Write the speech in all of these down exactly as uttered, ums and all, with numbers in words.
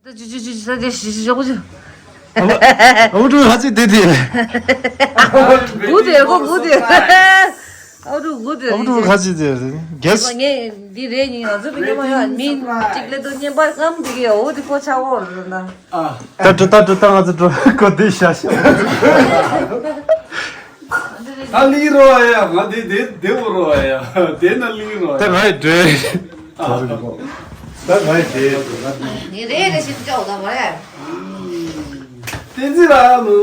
ད་ཅི་ཅི་ཅི་ཅི་ད་དེ་ཞི་ཞི་ཞོག་ཅི། ཨ་བུ་ཨ་བུ་ཀྲུང་ཧ་ཅི་དེ་དེ། གུ་དེ་གོ་གུ་དེ། ཨ་བུ་ཀྲུང་གུ་དེ། ཨ་བུ་ཀྲུང་ཧ་ཅི་དེ། གེས། ངས་འདི་རེད་ཉིན་ང་ཚོ་བི་ཉོ་མ་ཡོད་མིན་གཅིག་ལས་དུ་བརྙན་པར་སྐམ་དེ་གི་འོ་དེ་ཕོ་ཆ་འོ་རེད་ན། ད་འགྲོ་ད་འགྲོ་ད་ང་ཚོ་འགྲོ་གོ་དེ་ཤ་ཤ། ད་ལི་རོ་ཨ་ཡ། ང་དེ་དེ་དེ་འོ་རོ་ཨ་ཡ། དེ་ན་ལི་རོ་ཨ་ད་ཡ། ང་ཡི་འགྲོ། ད་ང་ཡི་དེ། ནི་རེ་རེ་ཞིག་ཅོག་ད་མ་རེད། བསྟན་འཛིན་ལ་མོ།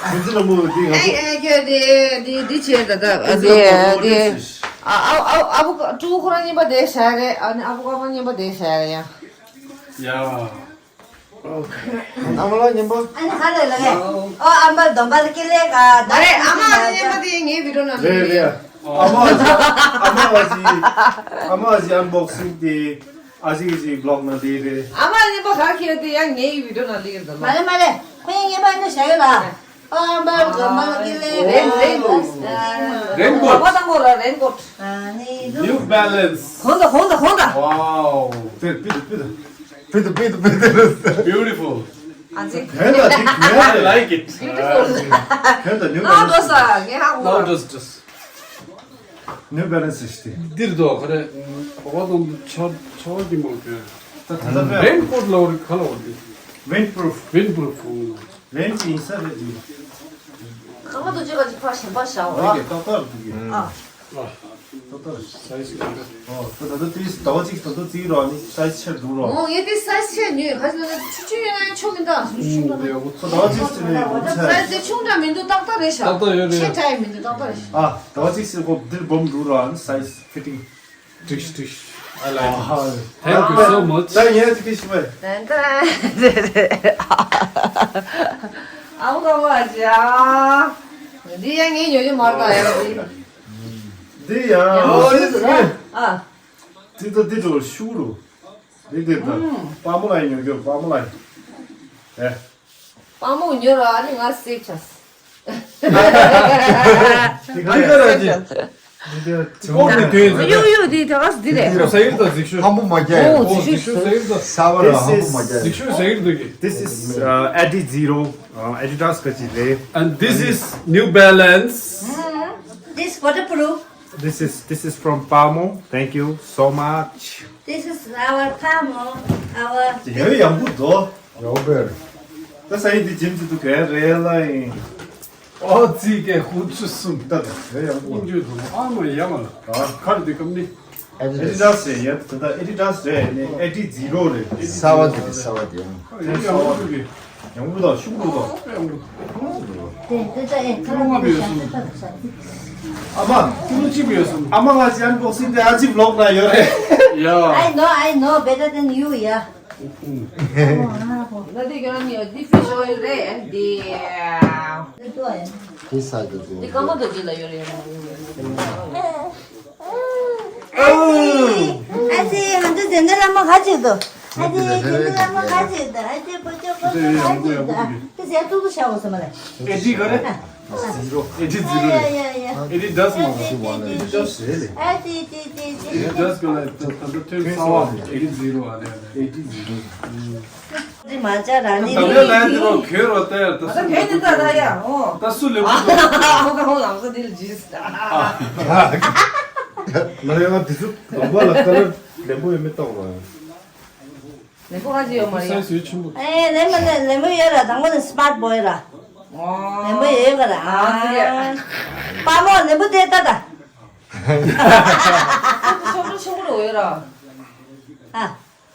བསྟན་འཛིན་ལ་མོ་དེ་ང་ཚོ། ཨེ་ཨེ་ཁྱོད་དེ་དེ་དེ་བྱས་ད་ད་ཨ་དེ་དེ། ཨ་ཨ་ཨ་ཨ་བུ་ཀྲུ་ཁོ་རང་གཉིས་པ་དེ་ཤ་རེད། ཨ་ནི་ཨ་བུ་ཀ་མ་གཉིས་པ་དེ་ཤ་རེད་ཡ། ཡ། ཨ་མ་ལགས་མཉམ་པོ། ཨ་ནི་ཧ་ལས་ལ་གས། ཨོ་ཨ་མ་སྡོམ་པ་ལ་ཀི་ལེ་ག་མ་རེད། ཨ་མ་ཨ་ནི་མཉམ་པོ་དེ་ངའི་བི་ཌིའོ་ནང་རེད་རེད། ཨ་མ་ཨ་ཅི་ཨ་མ་ཨ་ཅི་ཨ་མ་ཨ་ཅི་ཨན་བོག་སིང་དེ་ཨ་ཅི་གི་ཅི་བི་ལོག་ན་དེ་རེད། ཨ་མ་ཨ་ནི་མཉམ་པོ་ག་ཁེལ་དེ་ཡང་ངའི་བི་ཌིའོ་ནང་ལ་ཡིན་ད་ལ། མ་རེད་མ་རེད། ཁོ་ཡང་ངའི་པ་ནི་ཤ་ཡོད་ལ། ཨ་མ་སྡོམ་པ་ལ་ཀི་ལེ་ག་རེན་རེན་ཀོཊ། རེན་ཀོཊ། ཨ་ནི་ཨ་ནི་ནིའུ་བྷེ་ལེན་སི། ཧོན་ད་ཧོན་ད་ཧོན་ད། Wow. དེ་པི་དེ་པི་དེ། Beautiful. Beautiful. I like it. Beautiful. Now just, just. New Balance is the. འདིར་དོ་ཁ་རེ། གོ་བ་དང་ཆ་ཆ་བ་གི་མོ་གི། རེན་ཀོཊ་ལ་བར་ག་ལ་བར་དུ། Windproof. Windproof. རེན་གྱི་ཡིན་ས་རེད་དེ། ཁ་བ་དང་ཅི་ག་ཅི་ཕར་ཞེན་པ་བྱའོ། རེད་ཀྱི་ཏག་ཏག་རེད་དེ། ཨ། ཏག་ཏག་རེད། སའི་ཛི་ག་འདྲ། ཨོ། ད་ད་ལྟ་དེ་ཟླ་བ་གཅིག་ད་ལྟ་བརྩིས་རོགས་ནི་སའི་ཛི་ཆེར་འདུག་རོགས། ཨོ་ངས་དེ་སའི་ཛི་ཆེར་ཉོས་ག་ཟེར་ན་ཆུང་ཆུང་ཡོད་ན་ཡང་ཆོག་གི་འདུག་ཨ། ཆུང་ཆུང་འདུག་ད་ལྟ་བརྩིས་ཟེར་ནས་ཡོད་ཚད། སའི་ཛི་ཆུང་དྲགས་མི་འདུག་ཏག་ཏག་རེད་ཤག་ཏག་ཏག་ཡོད་རེད། ཆེ་དྲགས་མི་འདུག་ཏག་ཏག་རེད་ཤག་ཨ། ཟླ་བ་གཅིག་ཟེར་གོ་འདིར་སྦོམ་འདུག་རོགས་ནི་སའི་ཛི་ཕི་ཊིང་། འགྲིག་འགྲིག I like it. Thank you so much. ད་ཡིན་ཅི་ཁི་ཤི་བས། ཨ་མ་ཀ་མ་ཅི་ཨ། འདི་ཡང་ངས་ཉོ་རྒྱུ་མ་རེད་ད་ཡང་འདི། འདི་ཡང་ཨོ་འདི་ཟེར་ཨ། འདི་ད་འདི་འགྲོ་ཤུགས་རུ། འདི་འདི་ད་པ་མོ་ལ་ཡིན་ཉོ་རྒྱུ་པ་མོ་ལ་ཡིན། ཨེ། པ་མོ་ཉོ་ར་ཨ་ནི་ང་སེབ་ཆས། འདི་ག་ར་འདི། འདི་ག་ར་འདི། ཡོ་ཡོ་འདི་ད་ག་སི་འདི་རེད། ཟ་ཡིར་ད་གཟིགས་ཤོག་ཧམ་པོ་མ་རྒྱག་ཨོ་གཟིགས་ཤོག་ཟ་ཡིར་ད། ས་བ་ར་ཧམ་པོ་མ་རྒྱག་གཟིགས་ཤོག་ཟ་ཡིར་འདུག་གི། This is uh, Adi Zero, uh, Adidas ག་ཅི་རེད། And this is New Balance. This waterproof. This is this is from Pamo. Thank you so much. This is our Pamo, our. ཡོད་ཡང་བུ་དོ། ཡོད་པས། ད་ས་ཡི་འདི་ཇིམ་ཅི་འདུག་གས་རེད་ལ་ཡིན། ཨོ་ཙི་ཀེ་ཧུ་ཆུ་སུམ་ད་ད་རེད་ཡང་བུ། ཀུན་ཇུ་དུ་ཨ་མ་ཡ་མ་ལ་ཁར་འདི་ཀམ་ནི། ཨེ་ཌི་ཌཱས་རེད་ཡ། ད་ལྟ་ཨེ་ཌི་ཌཱས་རེད་ནི་ཨེ་ཌི་ཛི་རོ་རེད། ས་བ་དེ་རེད་ས་བ་དེ་ཡང་། ཡང་བུ་དང་ཤུགས་བུ་དང་། ཨ་མ། ཀུ་ལུ་ཅི་བུ་ཡོད་སོང་། ཨ་མ་ང་ཅི་ཨན་བོག་སིང་དེ་ཨ་ཅི་བི་ལོག་ན་ཡོད་རེད། Yeah. I know, I know better than you, yeah. ང་དེ་གྱོན་ནི་འདི་ཕི་ཤོ་ཡོད་རེད་འདི། འདི་ས་དེ་དེ། འདི་ཀ་མ་དོ་ཅི་ལ་ཡོད་རེད། ཨ་ཙི། ཨ་ཙི། ང་ཚོ་དེ་འདྲ་ལ་མ་ག་ཅིག་འདུག་ཨ་ཙི། དེ་འདྲ་ལ་མ་ག་ཅིག་འདུག་ཨ་ཙི། པོ་ཅོ་པོ་ཅོ་ག་ཅིག་འདུག་ཨ་ཙི། ཟས་ཏུ་ཏུ་བྱ་འོ་ས་མ་ལ། ཨེ་ཌི་ག་རེ། ཨེ་ཌི་ཛི་རོ་རེད། ཡ་ཡ་ཡ། ཨེ་ཌི་ཌཱས་མ་ག་ཨེ་ཌི་ཌཱས་རེད་ལེ། ཨ་ཙི་ཙི་ཙི་ཙི། ཨེ་ཌི་ཌཱས་ག་ལ་ད་ད་ཐོན་ས་བ་ཨེ་ཌི་ཛི་རོ་ཨ་རེ་ཨ་རེ། ཨེ་ཌི་ཛི་རོ། ཨེ་ཌི་ཛི་རོ། ཨ་ཙི། མ་ཅ་ར་ནི་ད་ནི་ལེ་ལ་ཡ་འདི་རོ་གོས་རོ་ཏེ་ད་སུ་ལེ་པོ་ད་ད་ཡ་ཨོ། ད་སུ་ལེ་པོ་ད། ཨ་ཧོ་ད་ཧོ་ལམ་སོ་དེ་ལ་ཇིས། ང་ཡང་དེ་ཚོ་དང་པོ་ལ་ཀ་ལར་ལེམ་པོ་ཡོད་མེད་བལྟ་དགོས། ལེམ་པོ་ཁ་ཅིག་ཡོད་མ་རེད། སའི་ཛི་ཆེན་པོ། ཨེ་ལེམ་པོ་ནི་ལེམ་པོ་ཡོད་ར། དང་པོ་ནི་སི་མཱར་ཊི་བོའེ་ར། ལེམ་པོ་ཡོད་ག་ར། ཨ་དེ་རེད། པ་མོ་ལེམ་པོ་དེ་ལྟ་ད། ཤོག་ཁྲ་ཆུང་ངུ་རེ་ཡོད་ར། ཨ།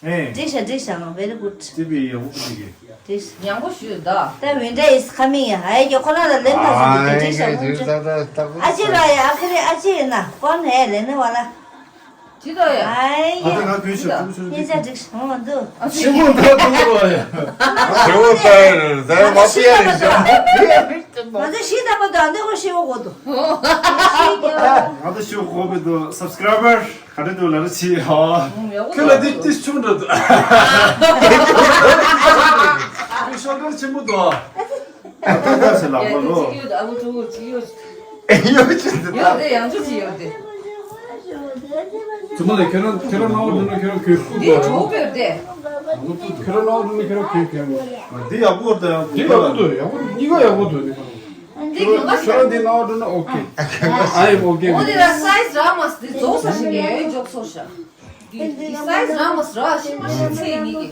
ཨེ། འགྲིག་ཤག་འགྲིག་ཤག very good། ཅི་བི་ཡོང་གི་འགྲིག་གི། འགྲིག་ཤག་ཡང་པོ་ཞུས་ད། ད་winter is coming ཡ། ཨེ་ཀྱེ་ཁོ་རང་ལ་ལེམ་ཐག་ཞུ་འདུག་དེ་འགྲིག་ཤག་ཁོང་ཚོ། ཨ་ཅེ་ར་ཡ་ཨ་ཁེ་རེ་ཨ་ཅེ་ཡིན་ན་ཀོན་ཧེ་ལེ་ནི་བ་ལ། ཅི་ད་ཡ། ཨེ་ཨ་ད་ཡ། ང་གོས་ཤག་ཅི་ད། ཅི་ད། ཉེ་ཆ་འགྲིག་ཤག་འོང་འདུག་ཆི་མོ་ད་འདུག་རོ་ཡ། ཆི་མོ་ད་ད་མ་ཤི་ཡ་རིང་ཤག་ང་ཚོ་ཤི་ད་པ་ད་འདི་ཁོ་ཤི་བ་གོ་འདུག་ང་ཚོ་ཤི་གོ་ང་ཚོ་ཤི་གོ་བི་འདུག་སབ་སི་ཀ་རའི་བར། ག་འདྲ་འདུག་ལབ་རེ་བྱེད་ཨ། ཁྱོད་ལ་འདི་ཏིས་ཆུང་འདྲ་འདུག་ཁྱོད་ཤོག་དྲིལ་ཆེན་པོ་འདུག་ཨ། ད་ད་ཟེར་ལབ་པ་ལོ། ཡོད་ཅི་འདུག་ཨ། ཡོད་ཅི་འདུག་ཡོད་དེ་ཡང་ཆུ་ཅི་ཡོད་དེ། ཙུ་མ་ལ་ཁྱེད་རང་ཁྱེད་རང་སྣང་བ་འགྲོ་ན་ཁྱེད་རང་གོས་སྤུ་འདི་གོ་གྲོགས་པོས་དེ། ཁྱེད་རང་སྣང་བ་འགྲོ་ན་ཁྱེད་རང་གོས་གོན་དགོས། འདི་ཡག་པོ་དང་འདི་ཡག་པོ་འདུག་ཡག་པོ་འདུག་གཉིས་ཀ་ཡག་པོ་འདུག་འདི་གྱོན་པ་ཁྱེད་རང་འདི་སྣང་བ་འགྲོ་ན་ཨོ་ཁེ། I am okay. འོ་འདི་ལ་སའི་ཛི་རག་མ་སོང་། འདི་རྫོགས་ས་ཞིག་ཡོད་འཇོག་སོ་ཤ། འདི་འདི་སའི་ཛི་རག་མ་སོང་ར་ཤི་མ་ཤི་ཚེ་ཡིན་གི།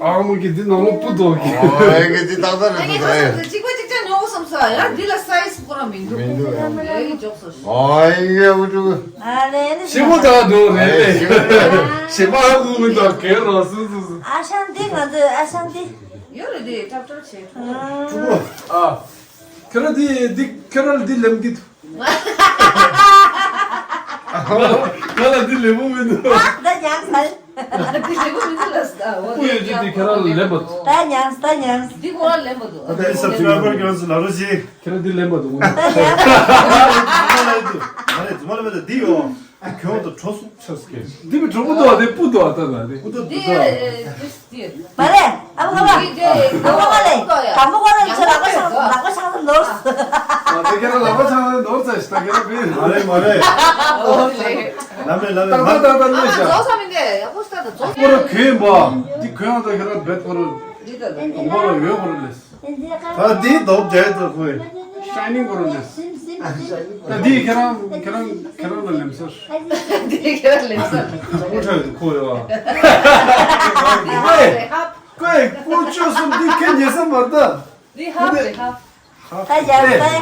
ཨ་མ་གི་འདི་ནང་ལོགས་སྤུ་འདུག་གི། ཨོ་ཡ་གི་འདི་ཏག་ཏག་རེད་འདུག་ད་ཡ། གཅིག་པ་གཅིག་རྐྱང་ཉོ་དགོས་བསམ་ས་ཡ། འདི་ལ་སའི་ཛི་ཁོ་རང་མི་འདུག་མི་འདུག་ཡ། ཡ་ཡི་འཇོག་སོ་ཤ། ཨོ་ཡ་འུ་ཅུ། ཨ་ལེ་ལེ། ཞེ་པོ་ད་འདུག་རེད་ལེ། ཞེ་པོ་ཨ་ཁུ་མི་འདུག་གེ་རོ་སུ་སུ་སུ། ཨ་ཤང་འདི་ང་ཚོའི་ཨ་ཤང་འདི། ཡོད་རེད་དེ་ཏྲབ་ཏྲབ་བྱེད། ཨ། ཁྱོད་རང་འདི་འདི་ཁྱོད་རང་འདི་ལེམ་གི་འདུག་ང་ལ་འདི་ལེམ་པོ་མི་འདུག་ད་ཉག་ས། འདི་ལེམ་པོ་མི་འདུག་ལ་ས། སྤུ་ཡོད་ཀྱི་འདི་ཁྱོད་རང་ལ་ལེམ་པ་འདུག་ད་ཉག་ད་ཉག་འདི་ཁོ་རང་ལེམ་པ་འདུག་ད་འདི་སབ་སི་ཀ་རའི་བར་གྱོན་སུ་ལ་རུ་ཞིག་ཁྱོད་རང་འདི་ལེམ་པ་འདུག་ད་ཉག་མ་ལ་འདུག་མ་རེད་ཙུ་མ་ལ་མེད་ད་འདི་ཡོ། ཨ་ཁྱོད་ད་གྲོ་སུ་ཆགས་སུ་སྐྱེས། འདི་མི་གྲོ་མོ་འདུག་ཨ། དེ་སྤུ་འདུག་ཨ། ད་ད་དེ་སྤུ་འདུག་འདི་འདུག་ཨ། མ་རེད། ཨ་མ་ཁ་པ། ཨ་མ་ཁ་ལེ། དང་པོ་ཁོ་རང་ཚོ་ལག་པ་ཆང་ལག་པ་ཆང་ནོར། ཨ་ད་ཁྱེད་རང་ལག་པ་ཆང་ནོར་ཚ་ཞིག་ད་ཁྱེད་རང་བི། མ་རེད་མ་རེད། ལ་མེད་ལ་མེད་མ། ད་ད་ད་ལེ་ཤ། ཁོ་རང་གོས་པ། འདི་གོས་ཨ་ད་ཁྱེད་རང་བེད་ཁོ་རང་། དང་པོ་ལ་ཡོད་ཁོ་རང་ལེ། ད་འདི་ལྡོག་བྱས་ད་ཁོས། ཤའི་ནིང་ཁོ་རང་ལེ། ད་འདི་ཁྱེད་རང་ཁྱེད་རང་ཁྱེད་རང་ལ་ལེམ་སར། འདི་ཁྱེད་རང་ལེམ་སར། ཁོ་ཁྲ་ཡོད་ཁོ་ཡོད་ཨ། འདི་ཧབ་རེད་ཧབ། ཁོས་ཁོ་ཆོས་སུ་འདི་ཁྱེད་ཉེ་ས་མ་ད། འདི་ཧབ་རེད་ཧབ། ད་ཡར་ད།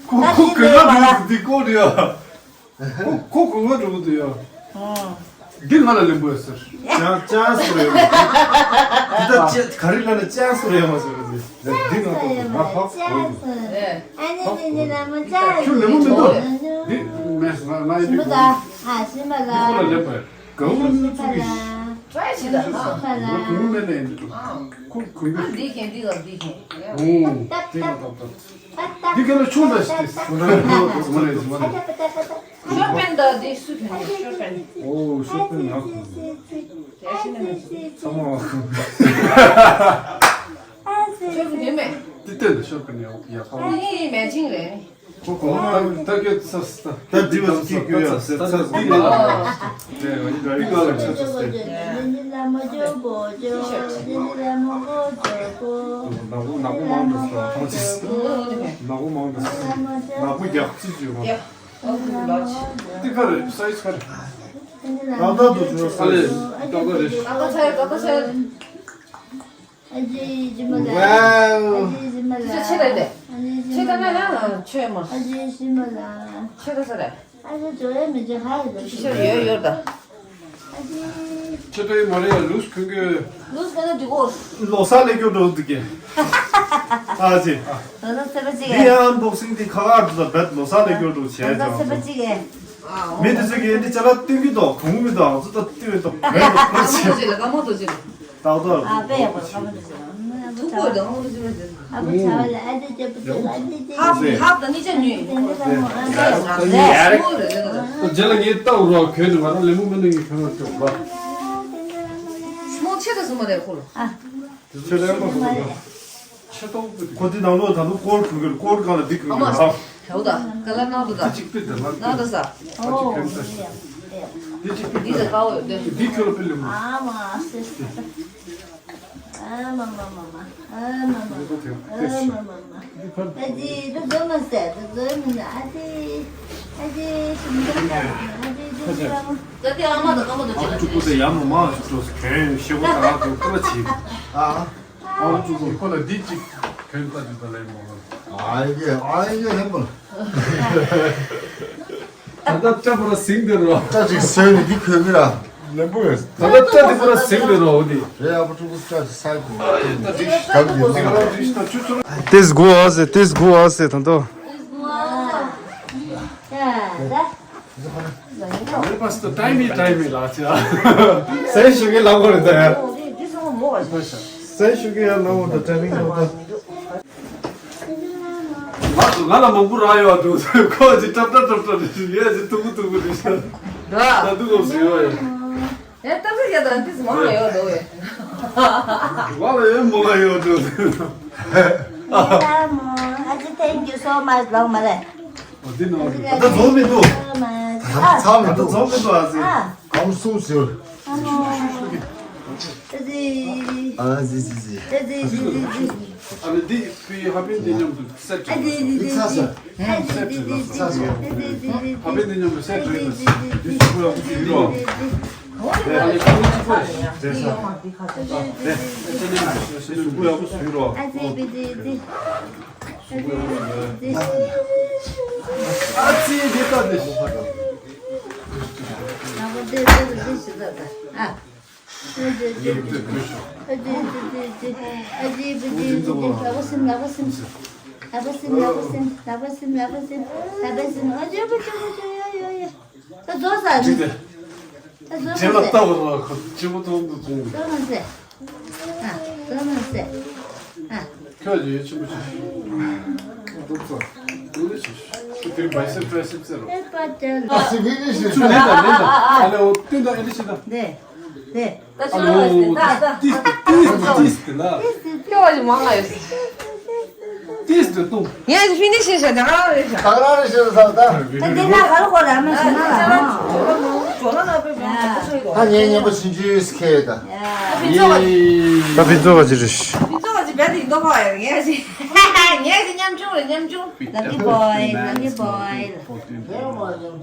ཁོ་ཁོ་གོས་ལ་འདུག་འདི་ཁོ་རེད་ཨ། ཁོ་ཁོ་གོས་ལ་འདུག་འདུག་ཡ། འདི་ང་ལ་ལེན་དགོས་ཟེར། ཅང་ཅང་སུ་རེད་མ། འདི་ད་ཅི་ག་རེ་ལབ་ན་ཅང་སུ་རེད་མ་ཟེར་གི་འདི་འདི་ང་ཐོབ་འདུག་ང་ཧ་གོ་གི་ཨ་ནི་ནི་ནི་ལ་མ་ཅང་ཁྱོད་ལེན་མོ་མི་འདུག་འདི་མེད་ང་ང་ཡི་ཞི་མི་ད་ཨ་ཞི་མ་ལ། འདི་ཁོ་ལ་ལེན་པ་གང་ལ་མི་ཚུགས་གི་ཤི་ཞི་མ་ལ། ཁོ་གོས་མེད་ནས་ཁོ་གོས་མེད། འདི་གན་འདི་ལ་འདི་གན། འོ་འདི་ང་ཐོབ་ཐོབ། འདི་ག་ལ་ཆུང་འདྲ་ཞིག་སྟེ། ཆུང་འདྲ་ཞིག་སྟེ། ཤོར་པན་ད་འདི་སུ་གྱོན་ནས་ཤོར་པན། ཨོ་ཤོར་པན་ཡག་པོ་འདུག་ཡ་ཤི་ན་མེད་ཚང་མ། ཤོར་པན་ཡོད་མེད། འདི་སྟོན་དུ་ཤོར་པན་ཡག་ཡག་པོ། འདི་ནི་མེ་ཅིང་རེད། ཁོ་ཁོ་ད་ད་གྱོད་ཚ་ད་འདི་བ་སྐྱིད་གྱོད་ཡག་ཚ་ཚ་འདི་ང་ལ་འདི་ང་ལ་ཚ་ཚ་སྟེ། ནག་པོ་ནག་པོ་མང་དུ་སོང་། ཐང་ཅིག་ནག་པོ་མང་དུ་སོང་། ནག་པོ་རྒྱག་ཅི་ཅི་ཡོང་། འདི་ག་རེད། སའི་ཛི་ག་རེད། ད་ལྟ་དུ་བྱུང་ས་རེད། ཏག་ཏག་རེད། ཨ་ཁ་ཚ་ཡ་ཏག་ཏག་ཚ་ཡ། ཨ་ཅེ་ཞི་མ་ལ། ཝའོ། ཨ་ཅེ་ཞི་མ་ལ། ཁྱེད་ཆེ་རེད་དེ། ཨ་ཅེ་ཞི་ཁྱེད་མ་ལ། ད་ན་ན་ཆོས་མ། ཨ་ཅེ་ཞི་མ་ལ། ཁྱེད་ད་ས་རེད། ཨ་ཅེ་ཇོ་ཡ་མི་ཇོ་ཧ་ཡ་ད། ཁྱེད་ཡོད་ཡོད་ད། ཁྱེད་ད་ཡི་མ་རེད་ཡ། ལུས་གོན་གི། ལུས་གོན་ན་འགྲིག་གོ། ལོ་གསར་ལས་སྐྱོ་འགྲོ་འདུག་གི། ཨ་ཅེ། ད་ད་སེ་པ་ཅིག་འདི་ཡང་ཨན་བོག་སིང་འདི་ཁ་ཁ་འདུག་ད་བེད་ལོ་གསར་ལས་སྐྱོ་འགྲོ་བྱས་ད་ད་ཀྱང་སེ་པ་ཅིག་གི། མི་དེ་ཚོ་གིས་འདི་ཅ་ལག་སྟོན་གི་འདུག་གོང་མི་འདུག་ང་ཚོ་ད་སྟོན་འདུག་གོན་འདུག་ཀ་མོ་དོ་ཅི་ལ་ཀ་མོ་དོ་ཅི་ལ། ཏག་ཏག་ཨ་པེ་ཡག་པོ་ཁ་མོ་དོ་ཅི་ལ། ཐུག་པོ་དང་ཧོ་དོ་ཅི་ལ་ཅི་ལ། ཨ་པོ་ཆ་བ་ལ་ཨ་ཅེ་ཅེ་པོ་ཅེ་ལ་ཨ་ཅེ་ཅེ། ཧབ་ཧབ་དང་ནི་ཅ་ཉུས། རེད། རྗེས་ལ་ངས་ལྟ་འུར་བ་གོན་ནས་ང་རང་ལེ་མོ་མེད་ནས་ངས་གོན་ལ་སྐྱོག་པ། སྨོ་ཆེ་ད་སུ་མ་རེད་ཁོ་ལ། ཨ། ཆེ་ལེ་མ་སུ་མ་རེད། ཁོ་དེ་ནང་ལོགས་ད་ལོ་སྐོར་གོན་གོན་སྐོར་གང་ལ་འདི་གོན་གོན་ཧ། ཧེའུ་ད་ག་ལ་ནང་དུ་ད། འདི་གཅིག་པི་ད་ལ་ནང་དུ་ས། འདི་གཅིག་པི་ད། འདི་ད་ཀ་བོ་ཡོད་དེ། འདི་ཁྱོད་ལ་པི་ལེ་མོ། ཨ་མ་སེ། ཨ་མ་མ་མ་མ། ཨ་མ་མ་མ། ཨ་མ་མ་མ། ཨ་ཅེ་ད་ཛོ་མ་སེ་ད་ཛོ་མི་ན་ཨ་ཅེ། ཨ་ཅེ་ཤི་མི་ད་ཨ་ཅེ་ད་ད་ཨ་མ་ད་ཀ་མ་ད་ཅེ་ད་ཅེ། ཨ་ཅེ་ད་ཡ་མ་མ་ཞིག་འགྲོ་སི་གོན་ཞེ་པོ་ད་ང་ཚོ་ཀུ་ལ་ཆི། ཨ། ཨ་ཅུ་ཀུ་ཁོ་ལ་འདི་གཅིག་གོན་ལྟ་ཅི་ད་ལེ་མོ་ལ། ཨ་ཡེ་ཨ་ཡེ་ཧེ་མོ་ལ། ད་ལྟ་སྐྲ་པོ་ར་ཟིང་དེ་རོ། སྐྲ་ཅིག་སོན་ནི་འདི་གོན་གི་ར། ལེན་པོ་ཡོད། ད་ལྟ་སྐྲ་འདི་པོ་ར་ཟིང་དེ་རོ་འོ་འདི། རེད་ཨ་པོ་ཅུ་ཀུ་སྐྲ་ཅིག་སའི་གོན་གི་ར། ཏེས་གོ་ཨ་སེ་ཏེས་གོ་ཨ་སེ་ད་ལྟ། ལེ་པ་སི་ཏོ་ཏའི་མི་ཏའི་མི་ལ་ཆ། སའི་ཞུ་གི་ལ་གོ་རེ་ད་ཡ། སའི་ཞུ་གི་ཡ་ལ་གོ་ད་ཏའི་མི་ལ་གོ་ད། ང་ང་ལ་མང་པོ་རག་ཡོད་འདུག་ཁོ་ཅི་ཏྲབ་ཏྲབ་ཏྲབ་ཏྲབ་རེད་ཡ་ཅི་ཏུ་གུ་ཏུ་གུ་རེད་ཤ། ད་ཏུ་གོ་སུ་ཡོད་ཡ། ཡ་ཏྲབ་ཏྲབ་ཡ་ད་ཏིས་མང་ཡོད་འདུག་ཡ། ང་ལ་ཡོད་མང་ཡོད་འདུག་ཨ་ཅི་thank you so much ལོག་མ་རེད། འོ་འདི་ནང་ད་ལྟ་རྫོགས་མི་འདུག་ཚང་མི་འདུག་ཚང་མི་འདུག་ཨ་ཙི། ཨ། གང་སུ་ཟེར། ཨ་ནོ། ཨ་ཙི། ཨ་ཙི་ཙི་ཙི། ཨ་ཙི་ཙི་ཙི་ཙི། ཨ་ནི་འདི་བི་ཧ་པན་འདི་མཉམ་དུ་སེ་ཊི་ཨ་ཙི་ཙི་ཙི་ཙི། ཨ་ཙི་ཙི་ཙི་ཙི། ཨ་ཙི་ཙི་ཙི་ཙི། ཧ་པན་འདི་མཉམ་དུ་སེ་ཊི་རེད། འདི་ཤུ་གུ་ལ་ཀུ་ཅི་ཡོད། ཨ་ནི་ཀུ་ཅི་པོ་རེད། ཤུ་གུ་ལ་ཀུ་ཅི་ཡོད། ཨ་ཙི་ཙི་ཙི། ཨ་ཙི་འདི་ལྟ་དེ། ད་རྫོགས་ས་རེད། ད་རྫོགས་ས་རེད། ཁྱེད་ལ་ལྟ་བ་ར་ཁོ་ཅི་མོ་མཐོང་དུ་བྱུང་། ཨ། ཁྱོད་ཀྱི་ཆུ་མོ་ཆུ། འདུག་ཚོ། འདུག་ལེ་ཆུ། ཁྱོད་དེར་བའི་སེབ་ཊི་རའི་སེབ་ཊི་ཟེར་རོ། ཨ་སི་བི་ནི་ཤི། ཆུ་ལེན་དང་ལེན་དང་། ཨ་ལེ་འོ་བསྟུན་དང་ཨེ་ལེ་ཤི་དང་། ནེ། ནེ། ད་ཨ་ལེ་འོ་ཏིས་ཏིས་ཏིས་ཏིས་ཏི་ལ། ཁྱོད་ཀྱི་མང་ང་ཡོད། ཏིས་ཏི་ཏུང་། ངས་ཕི་ནི་ཤི་ཤ་དང་རེ་ཤ། དང་ར་རེ་ཤ་ས་ད། ད་འདི་ན་ག་རེ་ཧོ་ར་མ་ཤི་ན་ལ། ད་ངས་ཉན་པ་ཕྱིན་ཅི་སི་ཁེ་ད། ཕི་ཚོ་བ་ཅི་རེད། ཕི་ཚོ་བ་ཅི་བེད་དེ་འདོག་པ་ཡ་ངས་ཅི། ངས་ཅི་ཉམ་ཆུང་རེད་ཉམ་ཆུང་། Lucky boy, lucky boy.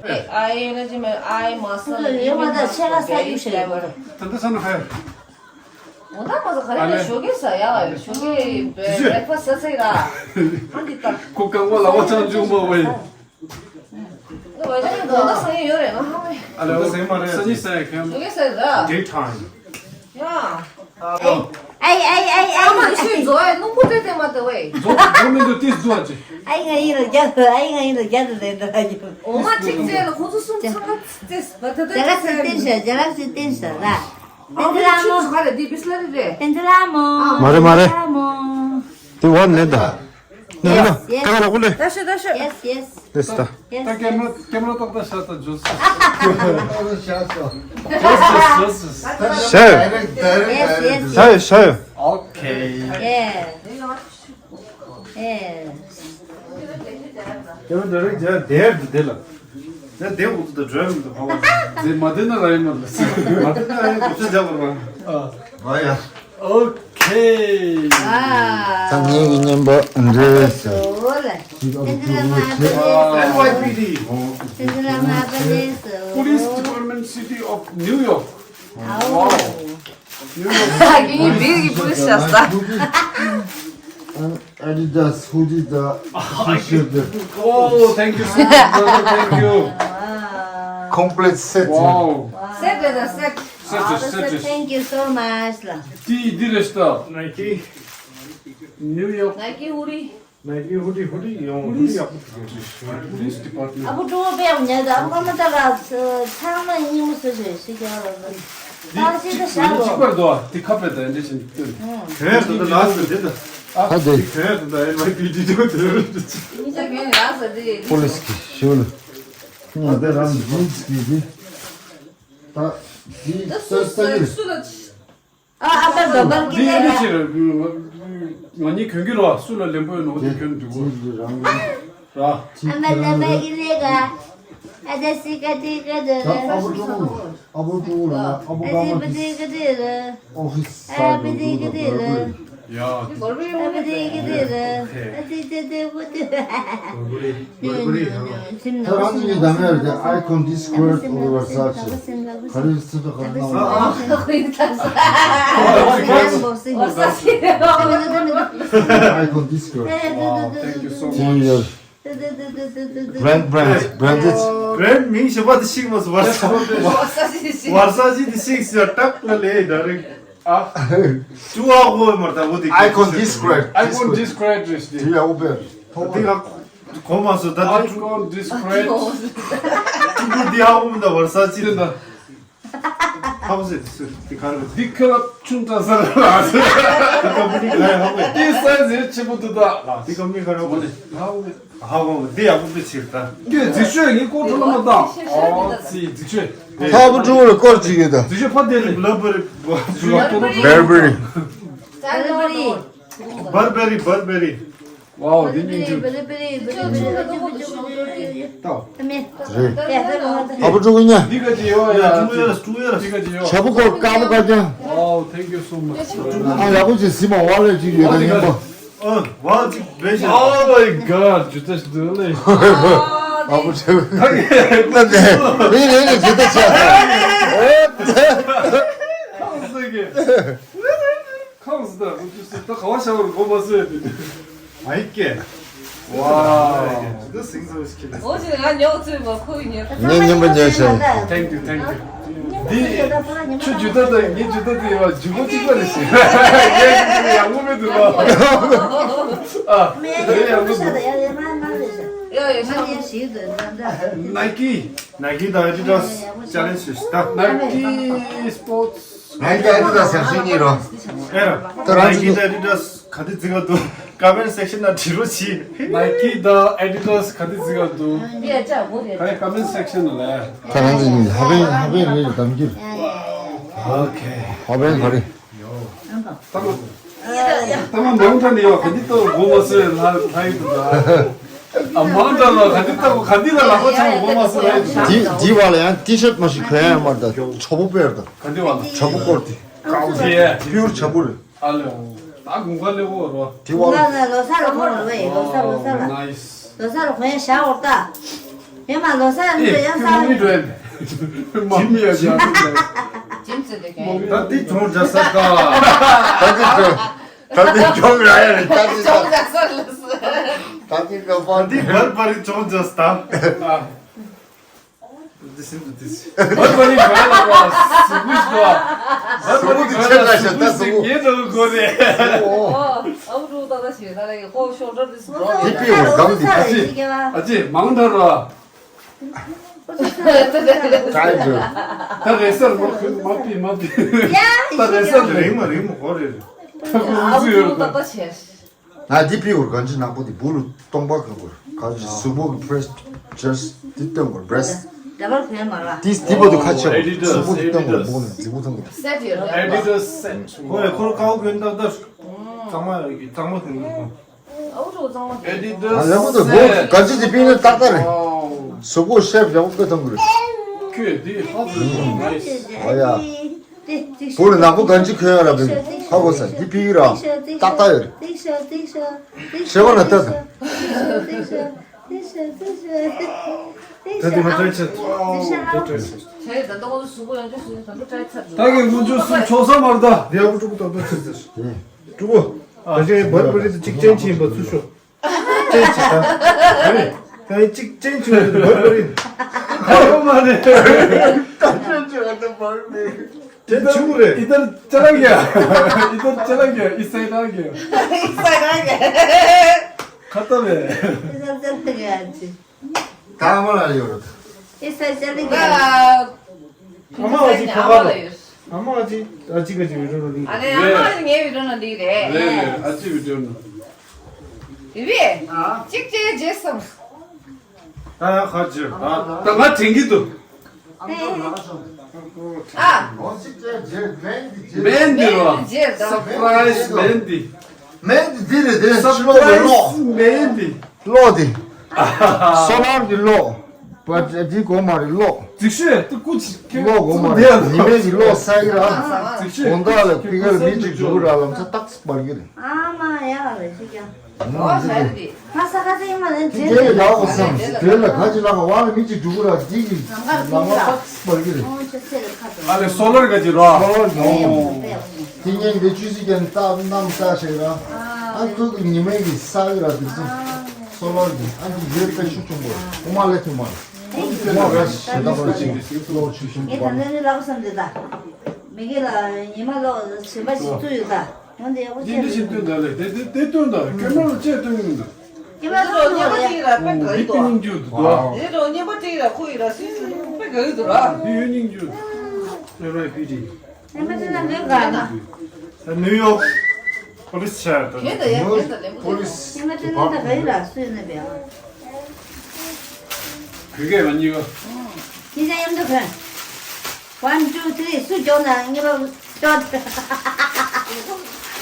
Hey, I energy man, I muscle. ཡོད་མ་ད་ཆེ་ལ་ས་ཡུ་ཤེ་ཡོད། ད་ད་ས་ན་ཧེ། འོ་ད་མ་ཟ་ག་རེ་ལ་ཞོགས་ཀས་ཟ་ཡ་ཞོགས་ཀས་བེ་བེག་ཕ་སི་ཟ་ཟེར་ར། ཨ་འདི་ལྟ། ཁོ་རྐང་པ་ལ་བ་ཆང་བཅུག་མ་བའི། ཨ་ལེ་ཟ་ཡི་ཡོད་རེད་ང་ཧ་བའི། ཨ་ལེ་ཟ་ཡི་མ་རེད། ས་ཉི་ཟ་ཡ་ཁེམ། ཞོགས་ཀས་ཟ་ཡི་ར། Daytime. ཡ། ཨའི་ཨའི་ཨའི་ཨའི། ཨ་མ་ཁྱོད་མཛོ་ཡ་སྣུམ་པོ་དེ་དེ་མ་དེ་བའི། མཛོ་མཛོ་མི་འདུག་ཏིས་འདུག་ཨ་ཅི། ཨའི་ང་ཡིན་ལ་རྒྱ་ཨའི་ང་ཡིན་ལ་རྒྱ་དེ་ལས་འདུག་ཨ་ཅི། འོ་མ་ཁྲིག་ཅེ་ལ་ཁོ་ཚོ་གསུམ་ཚང་མ་ཏིས་བ་དེ་དེ། རྒྱ་ལག་ཅིག་བསྟན་ཤག་རྒྱ་ལག་ཅིག་བསྟན་ཤག་ར། ཨ་བི་ཆུ་ཆུ་ག་རེ་འདི་བི་སི་ལ་རི་རེད། བསྟན་ལ་མོ། མ་རེད་མ་རེད། ལ་མོ། དེ་བར་ནས་ད། ནོ་ནོ་ནོ། ཀ་ལ་ལ་ཀུ་ལེ། ད་ཤོད་ད་ཤོད། Yes, yes. Yes, ད། Yes, ད་ཀེམ་ར་ཀེམ་ར་ཏོག་ད་ཤ་ད་ཇོས། ཤ་ཤ་ཤ་ཤ། ཤ། Yes, yes, yes. ཤ་ཤ། Okay. Yeah. Yeah. ཀེམ་ར་ཌའི་རེག་ཇ་དེར་དེ་ལ། ད་དེ་འུ་ཚོ་ད་ཇོས་མི་འདུག་ཧ་བ། དེ་མ་དེ་ན་ར་ཡིན་མ་ལ། མ་དེ་ན་ར་ཡིན་མ་ལ། ཨ་ཡ། Okay. ད་ངའི་བརྙན་པོ་འདྲེས་སོ། N Y P D. Police Department, City of New York. Wow. New York. City Police. Adidas hoodie, the t-shirt. Oh, thank you so much, brother. Thank you. Complete set. Wow. Set is a set. Set is set. Thank you so much. ལ། དེ་འདི་རེད་ཤག Nike. New York. Nike hoodie. Nike hoodie, hoodie ཡོང་། Hoodies. Hoodie ཡག་པོ་འདུག Police Department. ཨ་བུ་ཀྲུའུ་པས་ཉལ་ད་ཨ་བུ་ཀ་མ་ད་ལ་ཚང་མ་སྙིང་མོ་སུ་ཞིག་ཞིག་ཡོད་རེད། འདི་ཨ་ཅི་ད་ཤ་གཅིག་པར་འདུག་ཨ། དེ་ཁ་པས་ད་འདི་བཞིན་སྟོན། གོན་ཡག་ད་ལ་ཟེར་དེ་ད། ཨ་དེ། གོན་ཡག་ད་ཨེན་ཝའི་པི་ཌི་ཏུ་དེ་རེད། མི་ཚེ་གོན་ཡག་ཟེར་དེ། པོ་ལི་སི་གི་ཞུ་ལ། ང་དེ་རང་ཇིན་སི་གི་དེ། ད་དེ་ད་སུ་ས་ས་གི་སུ་ལ། ཨ་ཨ་ད་རྡོ་སྒར་གི་འདི་ལས་འདི་ལ། ཅི་རེད། ང་གཉིས་གྱོན་གྱི་རོ། སུ་ལ་ལེན་པོ་ཡོད་ནོ་དེ་གྱོན་འདུག་གོ། ར། ཨ་མ་ན་མ་གི་ལས་ག་ཨ་ད་སི་ཀ་ཏི་ཀ་ད། ཨ་བུ་ཀྲུང་ཨ་བུ་ཀྲུང་ལ་ཨ་བུ་ཨ་ཀ་མ་ཏི་ཀ་ཏི་ལ། ཨོ་ཧི་ས་ཨ་བུ་ཏི་ཀ་ཏི་ལ། ཡ། ཨ་བུ་ཏི་ཀ་ཏི་ལ། ཨ་ཏི་ཏི་ཏི་བུ་ཏི། ད་རང་ཚོ་གི་འདམ་ཡར་དེ་icon discord over Versace. ག་རེ་སུ་ད་ག་རེ་གནང་བ། icon discord. Wow, thank you so much. Brand, brand, branded. Brand མིང་ཞིག་པ་དེ་ཤིག་མ་སུ་Versace། Versace་དེ་ཤིག་སུ་ཡ་ཏག་ལ་ལས་direct། ཨ། ཅུ་ཨ་ཧོ་མར་ད་བོ་དེ། Icon discord. Icon discord རེད་དེ། དེ་ཡ་ཨུ་པེ། དེ་ག་གོ་མ་སོ་ད་དེ། Icon discord. ཅུ་དེ་ཨ་ཧོ་མ་ད་Versace་དེ་ད། ཧ་གོ་སེ་དེ་སུ་དེ་ག་རེ། དེ་ཁ་ལ་ཆུང་ཙག་ས་རེད་ལ། དེ་ཀམ་པ་ནི་ག་རེ་ཧ་གོ། དེ་སའི་ཛི་ཆེན་པོ་འདུག་ད། དེ་ཀམ་པ་ནི་ག་རེ་ཧ་གོ། ཧ་གོ་འདི་ཡག་པོ་འདི་ཕྱིར་ད། ཀྱེ་རྫི་ཆོས་ངའི་སྐོར་ཐོག་ལ་མ་བཏང་། ཨོ་ཙི་རྫི་ཆོས། ཁ་བུ་ཀྲུང་ལ་སྐོར་ཅིག་ཡོད་ད། རྫི་ཆོས་ཕ་དེ་ནི། Blueberry. Burberry. Burberry, Burberry. Wow, འདི་སྙིང་རྗེ། ད། རེད། ཨ་ཕོ་ཕྲུ་གུ་ཉ། འདི་ག་ཅི་ཡོད་ཡ། འདི་ག་ཅི་ཡོད། བྱ་ཕོ་ཁོ་དཀར་པོ་དཀར་རྐྱང་། Wow, thank you so much. ཨ་ཡག་པོ་ཅིག་ཟིན་མ་བ་ལས་ཅིག་ཡོད་ད་ཉན་པ། ཨ་བ་ཅིག་བེ་ཤ། Oh my God, ཇུ་ཏ་ཞིག་འདུག་ལེ། ཨ་ཕོ་ཕྲུ་གུ། ད་གི་ད་གི་ད་གི་ཇུ་ཏ་ཆགས་སོང་། ཨོ་ད། ཁམས་སུ་ད་ཁོ་ཚོས་ད་ག་བ་བྱ་བར་གོ་མ་སོང་ཡ་དེ། མ་ཡིག་གེ། ཝའོ། འདི་སིང་སོ་སི་ཁེ། འོ་ཅི་ང་ཉོག་ཚོས་མ་ཁོ་གི་ཉོག་ངས་མཉམ་པ་ཉོས་བྱས། Thank you, thank you. འདི་ཁྱོད་ཇུ་ཏ་དང་ངའི་ཇུ་ཏ་དེ་ཡོད་ཇུ་མོ་གཅིག་པ་རེད་ཤི། ངས་ཇུ་ཏ་དེ་ཡག་པོ་མེད་འདུག་ལ། ཨ། དེ་ཡག་པོ་འདུག་ཡ་ཡ་མ་མ་རེད་ཤི། ཡ་ཡ་ཤི། ནའི་ཀི། ནའི་ཀི་དང་ཨེ་ཌི་ཌཱས་ཅེ་ལེན་ཇི་ཞུས་ད། ནའི་ཀི་སི་པོར་ཊི་སི། ནའི་ཀི་ཨེ་ཌི་ཌཱས་ཡང་ཤི་གཉིས་རོ། ཨེ་ར། ད་རང་ནའི་ཀི་ཅིག་དང་ཨེ་ཌི་ཌཱས་ག་དུས་བརྩི་ག་འདུག་ཀོ་མེན་ཊི་སེག་ཤན་ནང་བྲིས་རོགས་གྱིས། ནའི་ཀི་དང་ཨེ་ཌི་ཌཱས་ག་དུས་བརྩི་ག་འདུག་ག་རེ་ཀོ་མེན་ཊི་སེག་ཤན་ནང་ལ། ད་རང་ཚོ་གཉིས་ཧ་པན་ཧ་པན་རེད་གདམ་རྒྱུ། ཨོ་ཁེ། ཧ་པན་ག་རེ། ད་མ། ད་མ་མང་དྲགས་ནས་ཡོད་ག་འདི་ལྟ་བུ་མགོ་མ་ཚོས་ལ་ལ་ཡི་འདུག་ད། ཨ་མང་དྲགས་ལ་ག་འདི་ལྟ་བུ་ག་འདི་ལ་ལག་པ་འཆང་མགོ་མ་ཚོས་ལ་ཡི་འདུག་ད། འདི་འདི་བ་ལ་ཡང་ཊི་ཤར་ཊི་མ་ཞིག་གོན་ཡ་མ་རེད་ད། བྱ་བོ་དཔེར་ད། ག་འདི་བ་ལ། བྱ་བོ་སྐོར་དེ། ཀའོ་ཡེ། ཕིའུར་བྱ་བོ་རེད། ཨ་ལེ། ད་དགུན་ཁ་སླེབས་འོ་རོ། དེ་བ་ལ། ལོ་སར་ལ་གོན་རོགས་ཡེ་ལོ་སར་ལོ་སར་ལ། ནའི་སི། ལོ་སར་ལ་གོན་ཡ་བཞག་འོ་ད། ཡེ་མ་ལོ་སར་ལ་ཡང་ས་ལ། མ་མི་ཡ་ཇིམ་ཇིམ་ཟེར་ཏེ་གན། ད་འདི་གྱོང་རྒྱག་ས་ཀ། ད་འདི་གྱོང་། ད་འདི་གྱོང་རག་ཡ་རེད་ད་འདི། གྱོང་རྒྱག་ས་ལ་སུ། ད་འདི་ག་པ་འདི་འདི་བར་བར་རི་གྱོང་རྒྱག་ས་ད། འདི་སིམ་དུ་འདི་སི། བར་བར་རི་ག་ལ་བ་སུ་བུ་ཤ། བར་བར་རི་ག་ལ་སུ་བུ་སི་ངེ་དོ་གོ་རེ། ཨོ། ཨ་བུ་ཏ་ད་ཞེ་ད་རེ་ཧོ་ཤོ་ཏྲ་འདི་སུ། འདི་པི་འོ་གང་འདི་ཨ་ཅེ། ཨ་ཅེ་མང་དྲགས་ར། ད་རེས་སར་མ་ཕུད་མ་ཕི་མ་ཕི། ད་རེས་སར་རེད། རིང་མ་རིང་མ་གོ་རེད། ད་ཁོ་ཨ་ཚོ་ཡོད་ད། ང་འདི་པི་འོར་གང་ཅི་ནག་པོ་འདི་བུ་ལུ་སྟོང་པ་ག་གོ་ག་ཅི་གཟུགས་པོ་གི་པི་རེ་སི་ཇར་སི་འདི་སྟོན་གོ་པི་རེ་སི། འདྲ་པར་གོན་མ་ར། འདི་འདི་པོ་འདི་ཁ་ཆེ་བ་གཟུགས་པོ་འདི་སྟོན་གོ་བུ་ནི་གཟུགས་པོ་མཐོང་གོ། སེ་ཊི་ཡོད་རེད། ཨེ་ཌི་ཌཱས་སེ་ཊི། ཁོ་ཁོ་ལ་ཀའོ་གོན་ད་ད་གཙང་མ་ཡོད་གི་གཙང་མ་གོན་གི། ཨ་ལེ་མོ་དོ་བོ་ག་ཅི་ཅི་པི་ནི་ཏག་ཏག་རེད། གཟུགས་པོ་ཤེབ་ཡག་པོ་དགོས་ཐོང་གི་རེད། ཁྱོད་འདི་ཧ་གོ་ནའི་སི། ཨ་ཡ། བོ་རེ་ནག་པོ་ག་ཅི་གོན་ཡ་ར་བེ་ཧ་གོ་ས་འདི་པི་ར་ཏག་ཏག་ཡོད་རེད། ཤེ་བ་ན་ཏག་ཏག་ད་འདི་མ་ཏྲའི་ཆེ། ད་གི་ངུ་ཆུ་སུ་ཆོག་ས་མར་ད། འདི་ཡག་པོ་ཀྲུག་ཏག་ཏག་ཆེ་ཟེར། ཀྲུག་པོ། ད་ཅི་བར་བར་རི་ད་གཅིག་ཅན་ཅི་ཡིན་པ་ཚུར་ཤོག་ཅན་ཅི་ད། ཨ་རེ། ད་གཅིག་ཅན་ཅི་ཡོད་བར་བར་རི། ཨ་རོ་མ་རེད། ད་ཅན་ཅི་བར་དུ་བར་རེད། དེ་ཆུ་རེད། ཨི་ཏར་ཅ་ལག་ཡ། ཨི་ཏར་ཅ་ལག་ཡ། ཨི་སའི་ཏག་ཡ། ཨི་སའི་ཏག་ཡ། ཁ་ཏ་བས། ཨི་ཏར་ཅ་ལག་ཡ་ཅི། ད་མ་ལ་ཡོད་རེད། ཨི་སའི་ཅ་ལག་ཡ། ཨ་མ་ཨ་ཅི་ཁ་པར་རོ། ཨ་མ་ཨ་ཅི་ཨ་ཅི་ག་ཅི་བི་ཌིའོ་ནང་འདི། ཨ་ནི་ཨ་མ་ཨ་ཅི་ངའི་བི་ཌིའོ་ནང་འདི་རེད། རེད་རེད། ཨ་ཅི་བི་ཌིའོ་ནང་། ཡི་བི། ཨ། གཅིག་བྱས་རྗེས་སམ། ད་ཡང་ཁ་ཅིག་ཨ། ད་ང་དྲན་གྱི་འདུག་ཨ། མེན་འདི་རོ། རྗེས་ད། སར་པ་རའི་ཛི་མེན་འདི། མེན་འདི་འདི་རེད་དེ། སར་པ་རའི་ཛི་མེན་འདི། གློག་འདི། སོ་ལར་གྱི་གློག་པ་འདི་གོ་མ་རེད་གློག་རྫིག་ཤོས་དུ་ཀུ་ཅི་ཁེ། གློག་གོ་མ་རེད། ཉི་མའི་གི་གློག་ས་ཡི་ར། རྫིག་ཤོས། དགོང་དག་ལ་ཕི་གལ་མི་གཅིག་འཇུག་ར་ལམ་ས་ཏག་སྦར་གི་རེད། ཨ་མ་ཡ་རེད་ཤི་ཀྱང་། ཨོ་ཧ་རེད། ང་ས་ཁ་ཚེ་ཡིན་མ་ནས་དེ་ལ་ཡག་པོ་བསམ། དེ་ལ་ག་ཅི་ལ་ག་བ་ལ་མི་གཅིག་འཇུག་ར་འདི་གི་ལམ་ས་ཏག་སྦར་གི་རེད། ཨ་ལེ་སོ་ལར་ག་ཅི་ར། སོ་ལར་གི་ཨོ། དེ་ཉིན་དེ་ཆུ་སི་ཀྱང་སྟབས་གནམ་ས་ཞིག་ར། ཨ་ཁུ་གི་ཉི་མའི་གི་ས་གི་ར་དེ་ཚོ། སོ་ལར་གི་ཨ་འདི་ཡོད་པའི་ཤུགས་ཆུང་པོ་ར་ཁོ་མ་ལས་ཐུབ་མ་ར། མ་ར་ཞེ་ད་པར་ཞིག་གློག་ཆུ་ཤིང་ངས་ད་པར། ནས་ནི་ལབ་བསམ་དེ་ད། མི་དགེ་ལ་ཉི་མ་ལོ་ཞིམ་པ་ཞིག་བཙུགས་ཡོད་ད། འོན་ཏེ་ཡག་པོ་ཡིན་འདི་བྱེད་བཞིན་སྟོན་ད་ལེ་དེ་དེ་དེ་སྟོན་ད་ཁྱོད་རང་ལ་ཅེས་སྟོན་ཡིན་ད། ཉི་མ་ལོ་ཉི་མ་དེ་ཡིན་ར་དཔེ་དགའ་ཡི་འདུག་ཨ། དེ་རོ་ཉི་མ་དེ་ཡིན་ར་ཁོ་ཡིན་ར་སུས་སུ་དཔེ་དགའ་ཡི་འདུག་ར། འདི་ཡོད་སྙིང་རྗེ། ཨེ་ར་ཨའི་པི་ཌི། ཉི་མ་དེ་ན་ལོས་དགའ་ན། ནིའུ་ཡོག་པོ་ལི་སི་ཆེ་ད། གན་ད་ཡ་གན་ད་ལེ་པོ་ལི་སི། ཉི་མ་དེ་ན་ད་དགའ་ཡི་ར་སུས་ན་བས་ཨ། བོད་སྐད་ང་གཉིས་ཀ་ཁྱེད་ཅག་མཉམ་དུ་གོན། One, two, three. སུ་མགྱོགས་ན་ངེས་པ་ཤོད།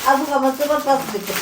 ཨ་ཁུ་ཁ་མ་སུ་པར་ཕ་སི་ཊི་འདུག་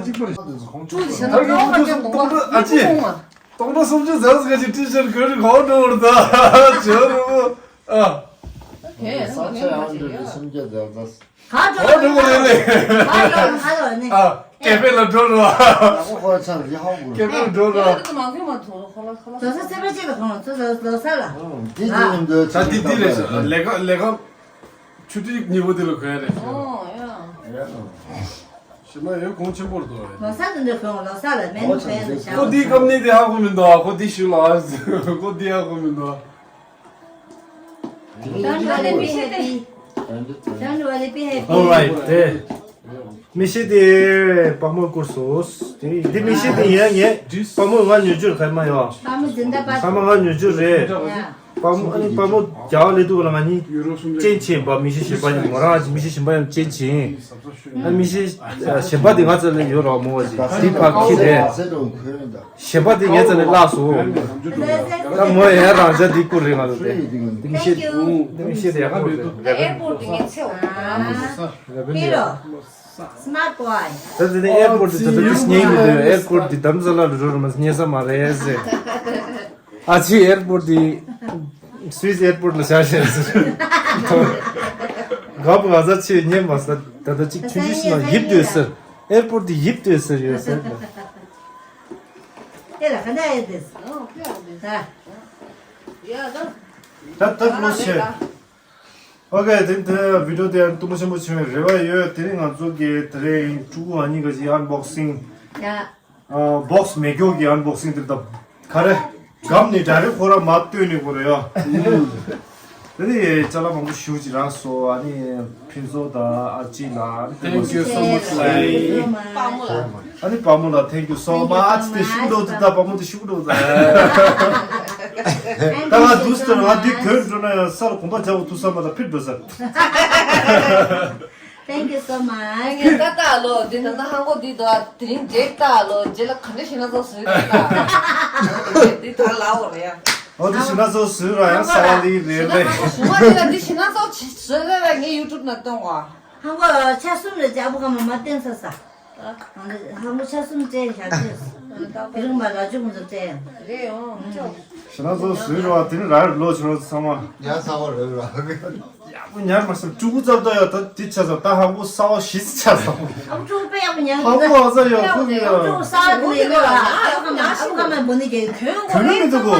ལས་གཅིག་པ་རེད། ཀྲུའུ་ཞི་ད་གི་ཡོང་བ་ཀྱང་དགོངས་པ་སྟོང་ཕྲག་ཨ་ཅེ། སྟོང་ཕྲག་སུམ་ཅུ་ཟེར་ཟེར་ག་ཅིག་ཏི་ཤར་གོན་གོ་འགྲོ་བར་ད་བྱོས་རུ། ཨ། ཨོ་ཁེ། ས་ཆ་ཡང་འདྲ་རེད་སུམ་བརྒྱ་ཟེར་ད། ག་འགྲོ་ག་འགྲོ་ག་རེད་རེད། ག་འགྲོ་ག་འགྲོ་ནི། ཨ། ཀེ་ཧྥེ་ལ་འགྲོ་རོགས། ཨ་ཁོ་ཁོ་ཚང་རི་ཧའོ་གུ། ཀེ་ཧྥེ་ལ་འགྲོ་རོགས། ཁོ་མ་ཁོ་མ་ཐོ་ཁོ་ལ་ཁོ་ལ། ད་ས་ཚེ་པ་ཅིག་ལ་ཁོང་ཚོ་ལོ་ས་ལ། འདི་འདི་ཡིན་འདོད་ད་འདི་འདི་རེད་ཤག་ལས་ཀ་ལས་ཀ་ཆུ་ཐིགས་གཉིས་པོ་འདི་ལ་གོན་རེད། ཨོ་ཡ། ཞི་མ་ཡོད་གོང་ཆེན་པོར་འདུག་རེད། ལོ་ས་དེ་འདྲ་གོན་ལོ་ས་ལ་མེད་ནི་གོན་ནི་ཤག་ཁོ་འདིའི་ཀམ་ནི་དེ་ཧ་གོ་མི་འདུག་ཁོ་འདི་ཞུ་ལ་ཁོ་འདི་ཧ་གོ་མི་འདུག་ད་ད་ལས་མི་ཤེས་ཏེ། All right, དེ། མི་ཤེས་དེ་དཔའ་མོ་བསྐུར་སོང་། དེ་དེ་མི་ཤེས་དེ་ཡིན་ཡ་ངས་དཔའ་མོ་ང་ཉོ་རྒྱུར་ཁ་མ་ཡོད། དཔའ་མོ་འཛིན་གྲྭ་པ། དཔའ་མོ་ང་ཉོ་རྒྱུར་རེད། ཡ། དཔའ་མོ་ཨ་ནི་དཔའ་མོ་རྒྱ་བ་ལས་འདུག་ལ། ང་གཉིས་སྤྱན་ཆེན་པ་མི་ཤེས་གཞན་པ་ཡིན། མོ་རང་མི་ཤེས་གཞན་པ་ཡང་སྤྱན་ཆེན། ཨ་མི་ཤེས་གཞན་པ་དེ་ང་ཚོ་ལ་ཡོད་རོགས་མོ་བ་ཅིག་དེ་ཕ་ཁི་རེད། གཞན་པ་དེ་ངའི་རྩ་ནས་བརླག་སོང་། ད་མོ་ཡང་རང་ཅག་འདི་བསྐུར་རེད། ང་ཚོ་དེ་དེ་མི་ཤེས། དེ་མི་ཤེས་དེ་ཡག་པོ་འདུག་རེད། ཨེར་པོར་ཊི་དེ་ངས་ཚེ་འོང་། ཧི་རོ། སི་མཱར་ཊི་བོའི། ད་དེ་ནས་ཨེར་པོར་ཊི་དེ་ད་དུང་ཉན་གྱི་འདུག་ཨེར་པོར་ཊི་དེ་དམ་ས་ལ་རུ་རུ་མ་ཉན་ས་མ་རེད་ཟེར། ཨ་ཅེ་ཨེར་པོར་ཊི་དེ་སུད་སི་ཨེར་པོར་ཊི་ལ་བཞག་བཞག་ཟེར། ག་པ་ག་ས་ཆེ་ཉན་མ་ས། ད་ད་ཅིག་ཆུང་ཆུང་ཞིག་ན་ཡིབ་སྡོད་ཟེར། ཨེར་པོར་ཊི་དེ་ཡིབ་སྡོད་ཟེར་ཡོད་ཟེར། དེ་ལ་ག་འདྲ་ཡོད་དེ། ད་ད་ལོ་ཆེ། ཨོ་ཁེ། དེ་དེ་བི་ཌི་ཡོ་དེ་ཡང་སྟོན་པ་ཆེན་པོ་བྱུང་བའི་རེ་བ་ཡོད། དེ་རིང་ང་ཚོ་གི་དེ་རིང་ཕྲུ་གུ་ཨ་ནི་ག་ཅིག་ཨན་བོག་སིང་། ཡ། ཨ་བོག་སི་མེ་སྒྱོགས་ཀྱི་ཨན་བོག་སིང་དེ་ད་ག་རེ། སྒམ་ནས་ཌའི་རེག་ཁོ་ར་མ་སྟོན་ནས་ཁོ་ར་ཡ། དེ་ནི་ཅ་ལག་མང་པོ་ཞུ་ཅིག་རག་སོ། ཨ་ནི་ཕུན་ཚོགས་དང་ཨ་ཅེ་ལགས། Thank you so much ལགས། དཔའ་མོ་ལགས། ཨ་ནི་དཔའ་མོ་ལགས། Thank you so much དེ་ཤུགས་འགྲོ་དུ། ད་དཔའ་མོ་དེ་ཤུགས་འགྲོ་དུ། ད་ང་འདུག་ཟེར། ང་འདི་གྱོན་འགྲོ་ན་ཡང་ས་ལ་གོམ་པ་རྒྱག་པ་ཐུག་ས་མ་ད་ཕིཊ་འགྲོ་ཟེར། Thank you so much ད་ལྟ་ལོ་འདི་ད་ལྟ་ཧང་གོ་འདི་དོ་དེ་རིང་འདྲེ་ལྟ་ལོ་རྗེས་ལ་ག་འདྲ་ཞིག་ན་ཚོགས་ཟེར་ད་འདི་ད་ལ་འོ་རེད་ཡ། འོ་འདི་ཞིག་ན་ཚོགས་ཟེར་ར་ཡང་ས་བ་ལི་རེད་ལེ། ཞུ་མ་འདི་ལ་འདི་ཞིག་ན་ཚོགས་ཟེར་ར་ངས་ཡུ་ཊུབ་ན་གཏོང་བ། ཧང་གོ་ཆ་གསུམ་རེད་ཅག་པོ་ག་མ་མ་བསྟན་ས་ས། ཧང་གོ་ཆ་གསུམ་སྤྲད་བཞག་ཅེས། དེ་རིང་མ་ར་ཅུ་མ་ཚོ་སྤྲད། རེད་འོང་ཅོ། ཞེ་ན་ཚོ་སུའི་རེད་བ། དེ་ནི་ར་ལོ་ཆུ་རོ་ཚང་མ། ཡ་ཚ་བ་རེད་ར། ཡག་པོ་ཉར་མ་སོང་། ཕྲུ་གུ་ཙབ་ད་ཡ་ད་དེ་ཆ་ཚ་ད་ཧང་གོ་ས་བ་ཞིས་ཆ་ཚ། ཨ་ཕྲུ་གུ་དཔེ་ཡག་པོ་ཉར་ཧང་གོ་ཨ་ས་ཡ་ཁུ་ཡ། ཕྲུ་གུ་ས་བ་དེ་ནས་ལོ་ཨ་ཁ་མ་ཨ་ཁ་མ་འབོ་ནི་གེ་གོན་གོ་རེད། མི་འདུག་གོ།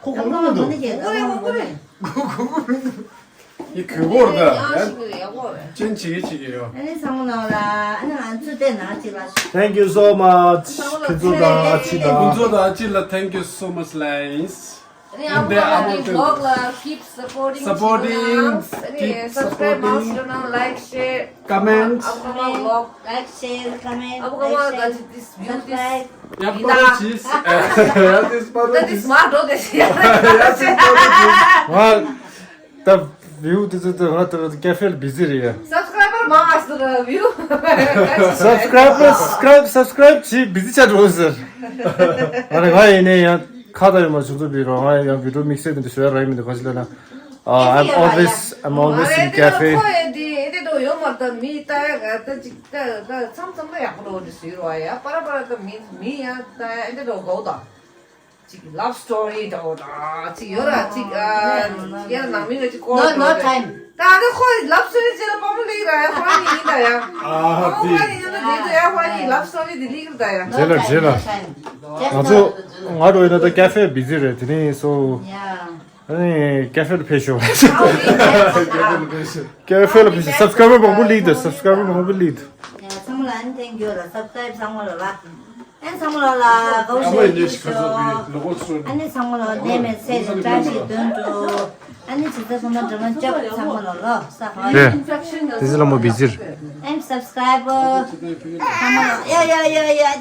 ཁོ་གོ་རེད་མི་འདུག་ཨ་ཁ་མ་འབོ་ནི་གེ་གོ་རེད་གོ་རེད། གོ་གོ་མི་འདུག་ཡི་གོས་བོར་ད། ཡང་ཞིག་ཡག་པོ་རེད། ཅན་ཆི་གི་ཆི་གི་ཡོ། ཨ་ནི་ཚང་མ་ལ་ཨ་ནི་ང་ཚོ་དེ་ནང་ཅིག་ལ། Thank you so much ཁྱེད་ཚོ་དང་ཨ་ཅེ་དང་། ཁྱེད་ཚོ་དང་ཨ་ཅེ་ལ། Thank you so much ལ་ཡིན། ཨ་ནི་ཨ་མ་གི་བི་ལོག་ལ་keep supporting supporting ཨ་ནི་keep supporting subscribe མང་ཞིག་ན། like share comment ཨ་མ་གི་བི་ལོག like share comment ཨ་མ་གི་བི་ལོག་like share this view this subscribe ཡ་པ་རོ་ཆིས། ཡ་this པ་རོ་ཆིས། མ་འགྲོ་དེ་ཤི་ཡ། ཡ་this པ་རོ་ཆིས། ང་ད་བིའུ་དེ་ཚོ་ང་ད་ཀེ་ཧྥེ་ལ་བི་ཛི་རེད་ཡ། སབ་སི་ཀ་རའི་བར་མང་ང་སུ་ར་བིའུ། སབ་སི་ཀ་རའི་བར་སབ་སི་ཀ་རའི་བར་སབ་སི་ཀ་རའི་བར་བྱེད་བི་ཛི་ཆགས་འགྲོ་ཟེར། ང་རེ་ང་ཡིན་ནའི་ཡང་ཁ་ད་ཡོད་མ་བྱུང་ཚོ་བི་རོ། ང་ཡང་བི་ཌི་ཡོ་དམིགས་བསལ་དེ་འདྲ་ཞུ་ཡ་རག་ཡིན་མི་འདུག་ག་ཅི་ལ་ན། Uh, I'm always, I'm always in cafe. ཁོ་ཨེ་འདི་ཨེ་འདི་འགྲོ་ཡོད་མ་ད་མི་ལྟ་ཡ་ག་ད་ཅིག་ད་ད་མཚམས་མཚམས་ད་ཡག་པོ་འགྲོ་འདི་ཟེར་བ་ཡ། པ་ར་པ་ར་ད་མི་མི་ཡ་ད་ཨེ་འདི་འགྲོ་གོ་ད། ཅིག་love story འདྲ་བོ་ད་ཅིག་ཡོད་ར་ཅིག་ཨ་ཡ་ནང་མི་ང་ཅིག་ཀོ་ལ་འགྲོ་ད། ད་ཨ་ད་ཁོ་love story ཅེས་ལ་པ་མོ་ལིག་ར་ཡ་ཧྥ་ནི་ཡིན་ད་ཡ། ཨ་ཧྥ་ནི་ཡིན་ད་ཡ་ཧྥ་ནི་love story འདི་ལིག་ར་ད་ཡ། རྗེས་ལ་རྗེས་ལ། ང་ཚོ་ང་རོ་ཡིན་ན་ད་ཀེ་ཧྥེ་བི་ཛི་རེད་དེ་ནས་སོ། ཨ་ནི་ཀེ་ཧྥེ་ལ་ཕེབས་ཤོག་ཀེ་ཧྥེ་ལ་ཕེབས་ཤོག་སབ་སི་ཀ་རའི་བར་མང་པོ་ལིག་འདུག་སབ་སི་ཀ་རའི་བར་མང་པོ་ལིག་འདུག་ཡ་ཚང་མ་ལ་ཨ་ནི་thank you ལ་སབ་སི་ཀ་རའི་བར་ཚང་མ་ལ་ལ། ཨ་ནི་ཚང་མ་ལ་ལ་དགའ་བོ་ཞེ་ཡིན་ཤོག་ཨ་ནི་ཚང་མ་ལ་ལ་ནད་མེད་ཚེ་རིང་བཀྲ་ཤིས་དོན་གྲུབ། ཨ་ནི་ཇི་ལྟར་ཚང་མ་འགྲོ་མ་ཅོག་ཚང་མ་ལ་ལ་ས་ཧ། རེད། དེ་ཚོ་ལ་མོ་བི་ཛིར། ཨ་ནི་སབ་སི་ཀ་རའི་བར་ཚང་མ་ལ་ཡ་ཡ་ཡ་ཡ།